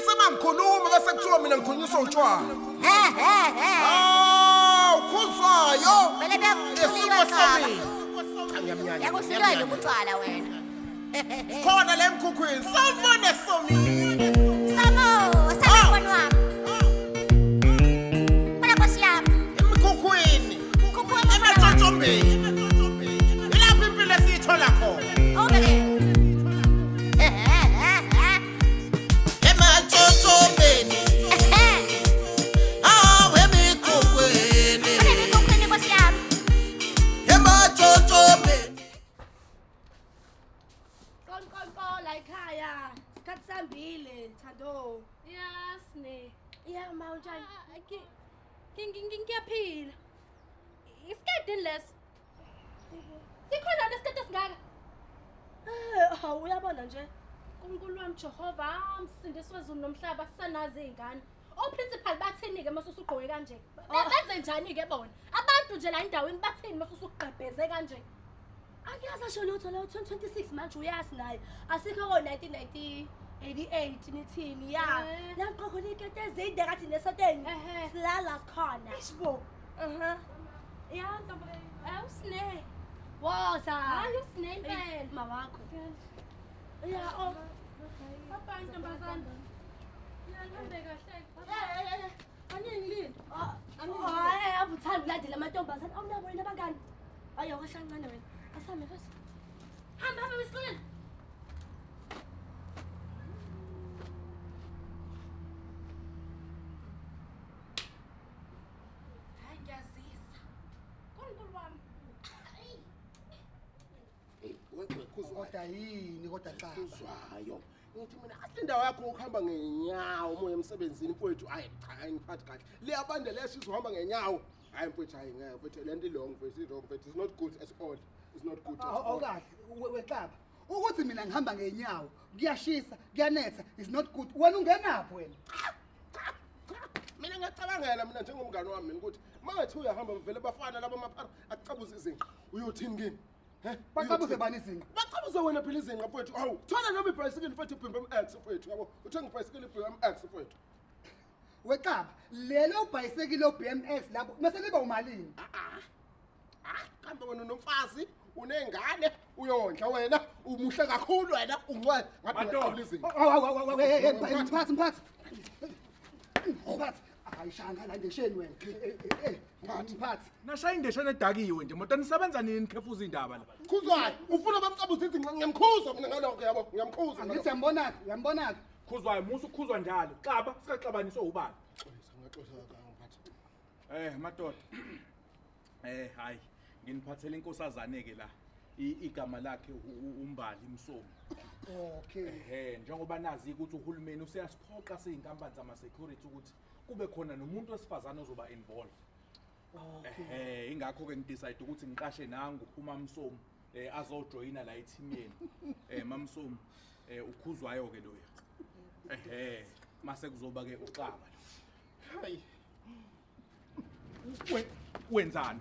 Ngithi mangikhuluma bese kuthiwa mina ngikhulunyiswa utshwala. Hawu khuzwayo. Vele kuyakuhlula Isimo utshwala. sami. Cha ngiyamnyanya. Yakuhlula nje ukutshwala wena. Khona le mkhukhwini. Sawubona Somi. Samo, samo mfana wami. Bana nkosi yami. Emkhukhwini. Khuphuka mfana wami. Ematshotshombeni. Ilapho impilo esiyithola khona. Okay. Ematshotshombeni. Hawu emikhukhwini. Bana mikhukhwini nkosi yami. Ematshotshombeni. Qonqonqo la ekhaya. Isikhathi sambile, Thando. Yes ne. Yeah, ma unjani? Ah, Ngiyaphila. Isiketi leso. Sikhona lesiketi esingaka. Eh, hawu uyabona nje. uNkulunkulu wami Jehova, msindisi wezulu nomhlaba sanazi izingane. Oprincipal bathini ke mase usugqoke kanje? Oh. Benze njani ke bona? Abantu nje la endaweni bathini mase usugqebheze kanje? Akuyazi asho lutho lo 2026 manje uyazi naye. Asikho ko 1990 88 nithini ya. Eh. La ngqoko ikete ezinde kathi nesoteni. Ehhe. Silala sikhona. Isbo. Uh-huh. Ya ntombo, awusine. Woza. Hayi usine impela. Ma wakho. Ya, oh. Bye ntombazana. Ya ngihambe kahle. Eh, eh, eh. Aningilinde. Hayi, avuthanda ulandela amantombazane. Awunabo yini abangani? Hayi, awukahle kancane wena. Asambe first. Hamba hamba besikoleni. Hayi ngiyazisa. Nkulunkulu wami. Kodwa yini kodwa xa Uzwayo. Ngithi mina athi indawo yakho ukuhamba ngenyawo uma uya emsebenzini mfowethu hayi cha ayingiphathi kahle. Le abande lesho izohamba ngenyawo. Hayi mfowethu hayi ngeke mfowethu le nto ilong mfowethu i-wrong mfowethu it's not good at all. It's not good at all. awukahle wexaba ukuthi mina ngihamba ngenyawo kuyashisa kuyanetha is not good wena ungenaphi wena Mina ngiyacabangela mina njengomngane wami mina ukuthi mangathi uyahamba vele bafana laba maphara akucabuze izinqa. Uyothini kimi? He? Bacabuze bani izinqa? Bacabuze wena phela izinqa mfowethu. Hawu, thola noma ibhayisikili mfowethu i-BMX mfowethu yabo. Uthenga ibhayisikili i-BMX mfowethu. Wexaba lelo bhayisikili lo-BMX labo mase liba umalini? Ah, kambe wena unomfazi, unengane, uyondla wena, umuhle kakhulu wena, ungcwele. Ngathi Madoda. ungaqabula izinqa. Awu, awu, awu, awu, hey, hey, hey, mphathi mphathi mphathi ayishanga la ndesheni wena Eh, eh, eh, mphathi Nashaya indeshana edakiwe nje moto nisebenza nini nikhefuza indaba la. Khuzwayo, ufuna bamcabuze izinqa, ngiyamkhuza mina ngalokho yabo, ngiyamkhuza. angithi uyambonaka uyambonaka Khuzwayo musa ukukhuzwa njalo. Xaba sikaxabaniswe ubani. Xolisa, ngiyaxolisa mphathi. Madoda. Hayi nginiphathele inkosazane ke la. Igama lakhe uMbali Msomi. Okay. Njengoba nazi ukuthi uhulumeni useyasiphoqa seyinkampani zama security ukuthi kube khona nomuntu wesifazane ozoba involved. Okay. Ingakho ke ngidecide ukuthi ngiqashe nangu uMamsomi azojoyina la e-team yenu. Mamsomi ukhuzwayo ke loya. Mase kuzoba ke uXaba lo. Hayi. Wenzani?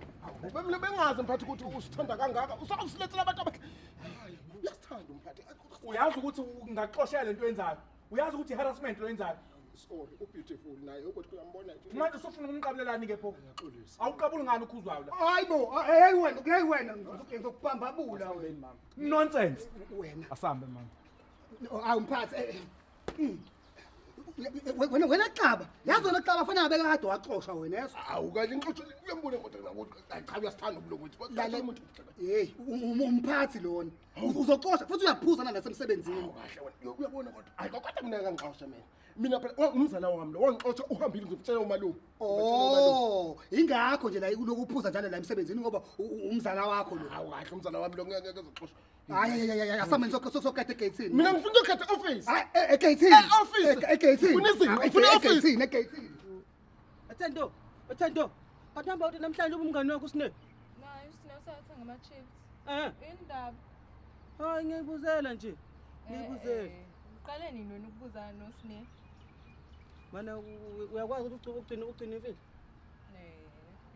Bemle bengazi mphathi ukuthi usithanda kangaka. Usawusilethela abantu abahle. Hayi, uyasithanda umphathi. Uyazi ukuthi ungaxoshela lento yenzayo. Uyazi ukuthi harassment lo yenzayo. Sorry, ubeautiful naye ukuthi uyambona nje. Manje usufuna ukumqabulelani ke pho? Ngiyaxolisa. Awuqabuli ngani ukhuzwayo la? Hayi bo, hey wena, hey wena, ngizokubambabula wena. Mama. Nonsense. Wena. Asambe mama. Awu mphathi. Wena wena Xaba, yazi wena Xaba fanele ngabe kade waxoshwa wena yeso. Awu kahle ngixoxe uyambona kodwa ukuthi cha uyasithanda ubulungu wethu. Lale hey, umphathi lona. Uzoxosha futhi uyaphuza nasemsebenzini. Awu kahle wena uyabona kodwa. Hayi kodwa mina ngangixosha mina. Mina phela umzala wami lo wangixosha uhambile ngizokutshela umalume. Oh, ingakho nje la lokuphuza njalo la emsebenzini ngoba umzala wakho lo. Awu kahle umzala wami lo ngeke ezoxosha. Hayi hayi hayi asambe sokhetha egate. Mina ngifuna ukukhetha office. Hayi egate. E-office. Egate. Ufuna izinqa, ufuna i-office. Egate, egate. Thando, Thando. Kanti hamba uthi namhlanje ubumngani wakho usine. Naye usine usathenga ama-chips. Eh. Indaba. Hayi ngiyibuzela nje. Ngiyibuzela. Uqale nini wena ukubuzana noSine? Mana uyakwazi ukuthi ugcine ugcine imfihlo?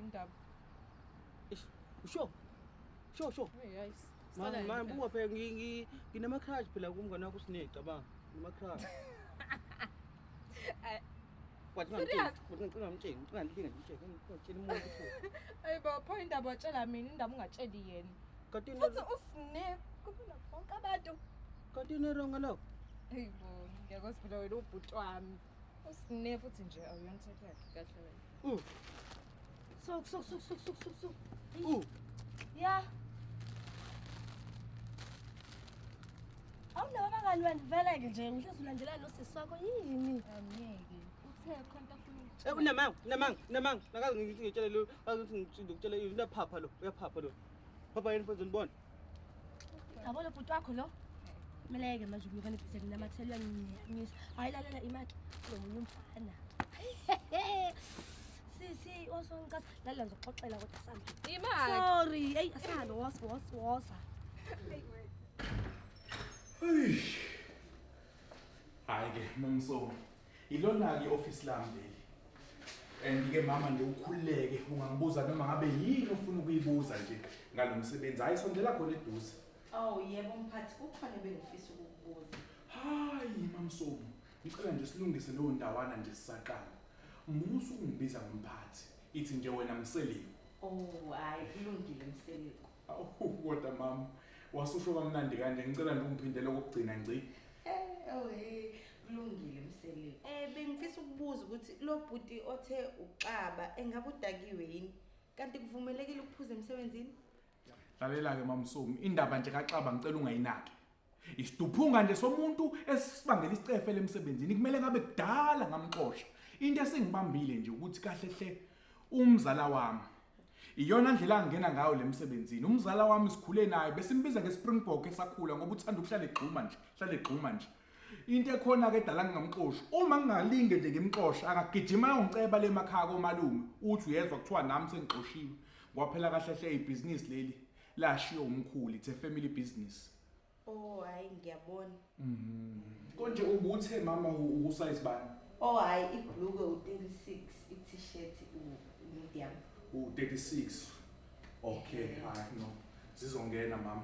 Indaba. Ish, usho. Sho sho. Hey, hayi. Man man buka phela nginama crush phela kumngani wakho usine cabanga. Nginama crush. Wathi Serious? ngamtsheli, ngamtsheli, ngamtsheli, ngamtsheli umuntu futhi. Hayi bo, pho indaba watshela mina, indaba ungatsheli yena. Kanti Futhi uSne kubona bonke abantu. Kanti une-wrong ngalokho? Hey bo, ngiyakwazi phela wena ubhuti wami. USne futhi nje awuyona type yakhe kahle wena. Suk suk suk suk suk suk suk. Ya. Awunawo abangani wena vele-ke nje ngihlezi ulandelana nosisi wakho yini? Angeke. Uthe khona afuna Eh unamanga, unamanga, unamanga. Nakaze ngithi ngitshele lo, akaze ngithi ngikutshele uyaphapha lo, uyaphapha lo. Phapha yini mfowethu ngibona? Yabo lo bhuti wakho lo. Kumele-ke manje ukunikane ibhizi linamathela uyangiyanyisa. Hayi lalela imaki kunomunye umfana. Sisi osongicasa lalela ngizoxoxela kodwa sambe. Imaki. Sorry, hey asahambe wosa wosa wosa. Hayi ke Mamsomo. Ilona ke i-office lami leli. And ke mama nje ukhululeke ungangibuza noma ngabe yini ofuna ukuyibuza nje ngalomsebenzi. Hayi sondela khona eduze. Oh yebo mphathi, kukhona ebengifisa ukukubuza. Hayi Mamsomo, ngicela nje silungise leyo ndawana nje sisaqala. Musu ungibiza ngomphathi. Ithi nje wena Mseleku. Oh hayi kulungile Mseleku. Awu kodwa mama, wasusho kamnandi kanje ngicela nje ungiphindele okugcina ngci. Oh hey, kulungile Mseleku. Bengifisa ukubuza ukuthi lo bhuti othe uXaba engabe udakiwe yini? Kanti kuvumelekile ukuphuza emsebenzini? Lalela ke Mamsomi, indaba nje kaXaba ngicela ungayinaki. Isiduphunga nje somuntu esibangela isicefe lemsebenzini kumele ngabe kudala ngamxosha. Into esingibambile nje ukuthi kahle hle umzala wami iyona ndlela angena ngayo lemsebenzini. Umzala wami sikhule naye besimbiza ngeSpringbok esakhula ngoba uthanda ukuhlala egxuma nje, hlala egxuma nje. Into ekhona ke edala ngingamxoshi, uma ngingalinge nje ngimxosha akagijima ayongiceba le emakhaya komalume, uthi uyezwa kuthiwa nami sengixoshiwe. Ngoba phela kahle hle ibhizinisi leli lashiyo umkhulu, it's a family business. Oh hayi ngiyabona. Konje ubuthe mama ukusize bani? Oh hayi ibhulukwe u36, i-t-shirt u-medium. U36. Okay, hayi no. Zizongena mama.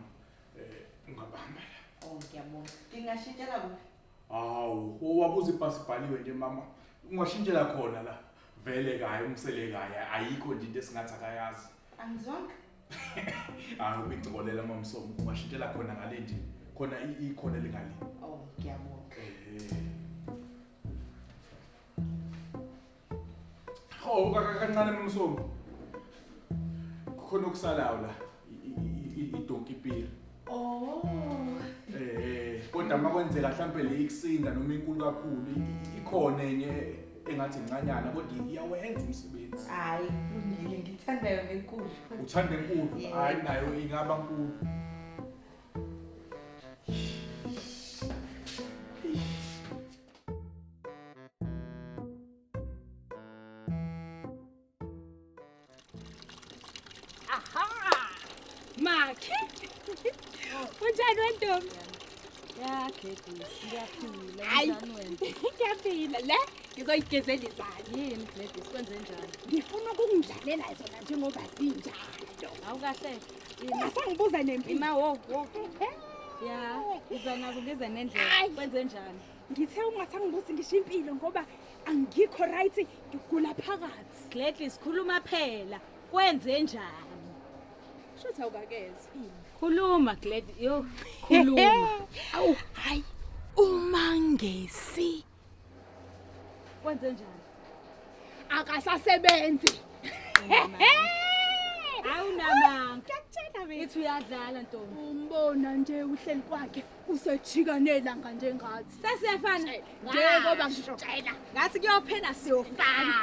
Ungabamba la. Oh ngiyabonga. Ngingashintshela kuphi? Hawu, wabuza ibhasi ibhaliwe nje mama. Ungashintshela khona la. Vele kayi umsele kayi ayikho nje into esingathi akayazi. Angizwanga. Hayi ubigcobolela Mamsomo, ungashintshela khona ngale nje. Khona ikhona lengale. Oh ngiyabonga. Oh kancane Mamsomo. Khona okusalayo la idonki piri. Oh. Kodwa makwenzeka mhlambe le ikusinda noma inkulu kakhulu ikhona enye engathi incanyana kodwa iyawenza umsebenzi. Hayi kulungile ngithanda yona enkulu. Uthanda enkulu? Hayi nayo ingaba nkulu. Aha! Makhi. Unjani wentombi? Ya Gladys, ngiyaphila. Hayi. Unjani wena? Ngiyaphila le ngizoyigezela izandla. Yini Gladys, kwenze njani? Ngifuna ukungidlalela zona njengoba zinjalo. Awukahle. Ungasangibuza nempilo. Ima wo wo. Ya, uza nazo ngize nendlela. Kwenze njani? Ngithe ungasangibuzi ngisho impilo ngoba angikho right, ngigula phakathi. Gladys khuluma phela. Kwenze njani? Shuthi awukakezwa. Khuluma Gladys, yo khuluma. Awu, hayi uMangesi. Kwenze njani? Akasasebenzi. Awunamanga. Ngiyakutshela mina. Ithi uyadlala ntombi. Umbona nje uhleli kwakhe usejika nelanga njengathi. Sesiyafana. Njengoba ngikutshela. Ngathi kuyophela siyofana.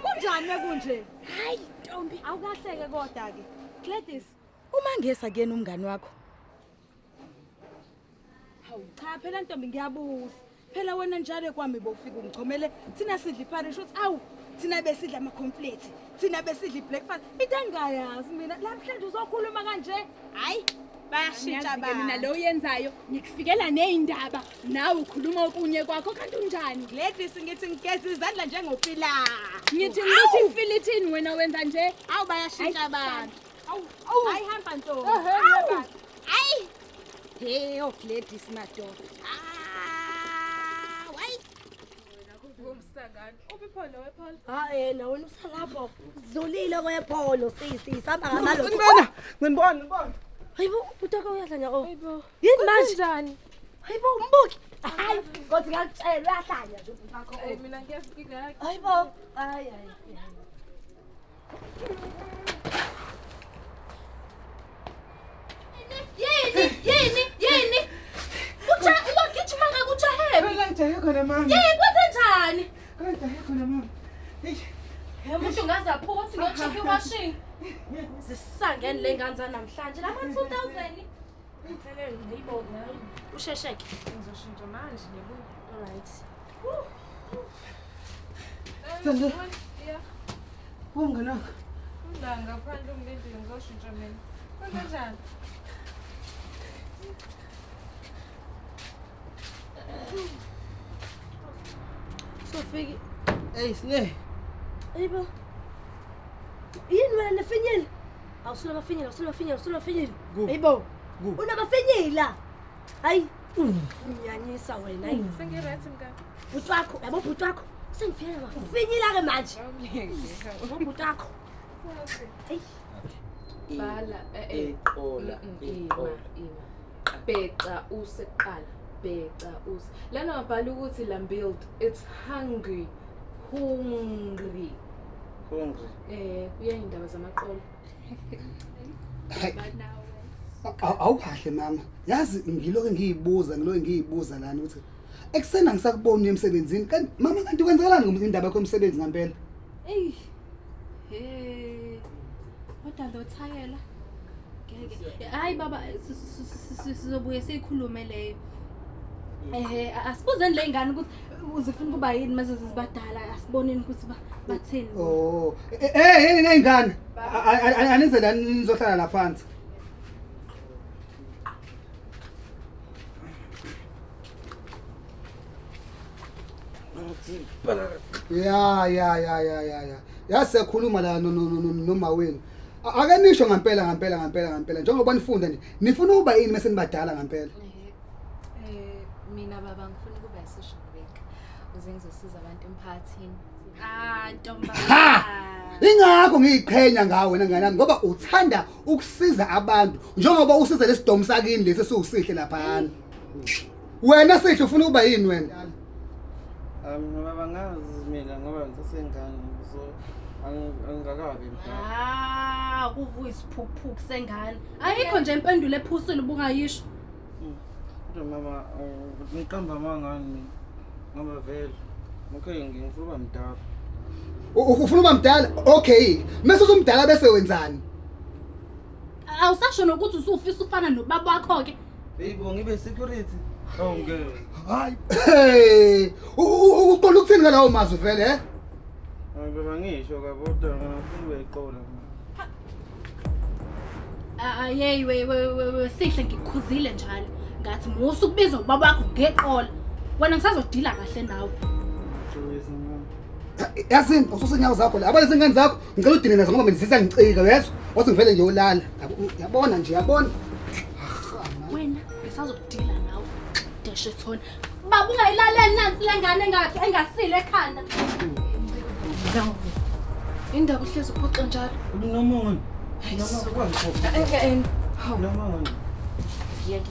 Kunjani kunje? Hayi ntombi. Awukahleke kodwa ke. Gladys, uMangesi akuyena umngani wakho. Hawu cha phela ntombi ngiyabuza. Phela wena njalo kwami bofika ungichomele thina sidla iparish uthi awu thina besidla ama cornflakes, thina besidla ibreakfast. Into engayazi mina namhlanje uzokhuluma kanje. Hayi bayashintsha Angiyazi-ke mina lo yenzayo ngikufikela nezindaba nawe ukhuluma okunye kwakho kanti unjani? Gladys ngithi ngigeza izandla njengopila. Ngithi ngithi ifilithini wena wenza nje. Awu bayashintsha abantu. Awu awu. Hayi hamba ntombi. Awu. Hayi. Hey oh Gladys madoda. Ah, hayi. mngani. Uphi Pholo wePholo? Ha yena wena usalapho. Sidlulile kwepholo sisi sihamba ngamalo. Nginibona, nginibona, nginibona. Hayibo ubhuti wakho uyahlanya oh. Hayibo. Yini manje? Kanjani? Hayibo umbuki. Hayi kodwa ngiyakutshela uyahlanya nje ubhuti wakho. Hey mina ngiyafika. Hayibo. Hayi hayi. Yini? Yini? Yini? Uja wagijima ngakujahe. Khona ngijahe khona mama. Yini kwenzenjani? Khona ngijahe khona mama. Eish. He umuntu ngaze aphuka uthi ngiyocheck iwashing. Zisangene le ngane zanamhlanje lama 2000. Ngithelele ngiyibo ushesheke. Ngizoshintsha manje ngibuya. All right. Thando. Yeah. Umngani wakho. Ula ngaphandle ungilindile ngizoshintsha mina. Kwenzenjani? Sofiki. Hey Sne. Hayibo. Yini wena nefinyile? Awusula mafinyila, awusula mafinyila, awusula mafinyila. Hayibo. Unamafinyila. Hayi, unyanyisa wena hayi. Sengi-right mngani. Bhuti wakho, yabo bhuti wakho. Sengifike mafinyila ke manje. Awuyeke. Yabo bhuti wakho. Hayi. Bhala Iqola, ima ima. Bheca use kuqala. Bheca use. Lana wabhala ukuthi lambuild it's hungry. Hungry. Hungry. Uyayindaba zamaqolo. Awukahle mama. Yazi ngiloke ngiyibuza lana ukuthi ekuseni angisakuboni emsebenzini. Kanti mama kanti kwenzakalani ngomindaba yakho emsebenzi ngempela? Ey. Hey. Kodwa lo thayela. Ngeke. Hayi baba sizobuye siyikhulume leyo. Asibuzeni le ngane ukuthi uzifuna kuba yini mase zizibadala asiboneni ukuthi batheni. Oh, hey ngane. Anize la nizohlala la phansi. Ya ya ya ya ya ya. Yasiyakhuluma la no noma wenu. Ake nisho ngempela ngempela ngempela ngempela njengoba nifunda nje nifuna ukuba yini mase nibadala ngempela? Mina baba ngifuna ukuba social worker. Uze ngizosiza abantu emphakathini. Ah ntomba. Ingakho ngiyiqhenya ngawe wena ngane yami ngoba uthanda ukusiza abantu njengoba usiza lesidomu sakini lesi esiwusihle laphana. Wena sihle ufuna ukuba yini wena? Baba ngazi mina ngoba ngisasengane so angikakabi mdala. Ah, kuvuya isiphukuphuku sengane. Ayikho nje impendulo ephusile ubungayisho. Kodwa mama ngiqamba amangani mina ngoba vele okay ngifuna ukuba mdala. Ufuna ukuba mdala? Okay. Mase usumdala bese wenzani? Awusasho nokuthi usufisa ufana nobaba wakho ke. Baby ngibe security. Oh ngeke. Hayi. Hey, uqonda ukuthini ngalawo mazwi vele he? Hayi baba ngisho kodwa ngifuna ukuyiqola. Yey we sihle ngikukhuzile njalo. Ngathi musu ukubiza ubaba wakho ngeqola. Wena ngisazodila kahle nawe. Yazini ususe inyawo zakho la. Abalezi ingane zakho ngicela udine nazo ngoba mina zisangicika uyezwa? Wathi ngivele nje uyolala. Yabona nje yabona. Wena ngisazodila nawe. Deshe thona. Baba ungayilaleli nansi lengane engasile ekhanda. Indaba uhlezi uphoxa njalo. Noma ngani? Noma kwangiphoxa. Noma ngani? Yeki.